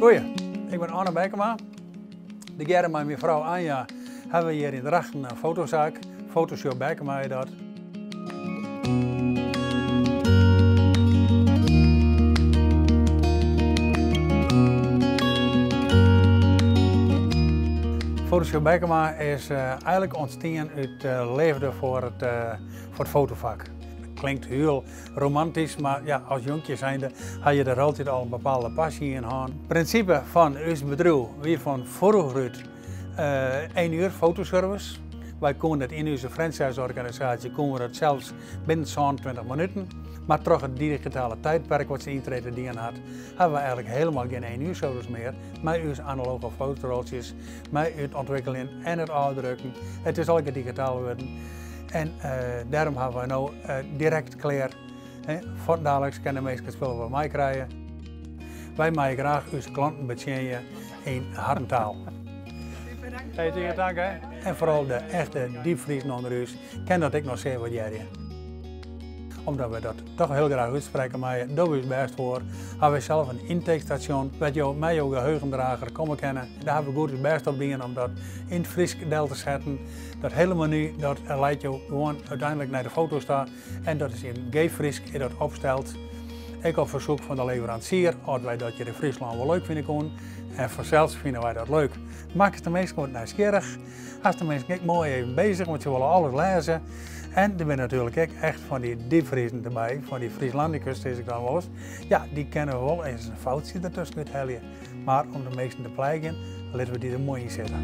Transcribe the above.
Goeie, ik bin Arno Bijkema. Tegearre mei myn frou Anja hawwe we hjir yn Drachten in fotosaak, Photoshop Bijkema is dat. Photoshop Bijkema is eigenlik ûntstien út leafde foar it foar it fotofak. Klinkt hiel romantysk, mar ja, as jonkje zijnde ha je der altyd al in bepaalde passy yn hân. Prinsipe fan ús bedriuw wie fan froeger út één uur fotoservice. Wy koene it yn ús franchise-organisaasje koene we dat sels binnen 27 minuten. Mar troch it digitale tijdperk wat syn yntrede dien hat, hawwe we eigenlik hielendal gjin één uur service mear mei ús analoge fotoroltsjes, mei it ûntwikkeljen en it ôfdrukken. It is allegear digitaal wurden en dêrom hawwe wy no direkt klear. Fuortendaliks kinne de minsken it spul wol meikrije. Wy meie graach ús klanten betsjinje yn harren taal. Hey, tige tank, hè. En foaral de echte diepfriezen ûnder ús kin dat ek noch sear wurdearje. Omdat we dat toch hiel graach útsprekke meie, dogge we ús bêst foar. Hawwe wy sels in intakestation wêr't jo mei jo geheugendrager komme kinne. Dêr hawwe we goed ús bêst op dien om dat yn it Frysk del te setten. Dat hiele menu dat leit jo gewoan úteinlik nei de foto's ta en dat is yn geef Frysk is dat opsteld. Ek op fersoek fan de leveransier, oft wy dat hjir yn Fryslân wol leuk fine koenen. En fansels fine wy dat leuk. Makkest de minsken wat nijsgjirrich, hast de minsken ek moai even bezich, want se wolle alles lêze. En der binne natuerlik ek echt fan dy diepfriezen derby, fan dy Frieslandicus sis ik dan wolris. Ja, dy kinne wol eens in foutsje dertusken úthelje. Mar om de minsken te pleagjen, litte we dy der moai yn sitte.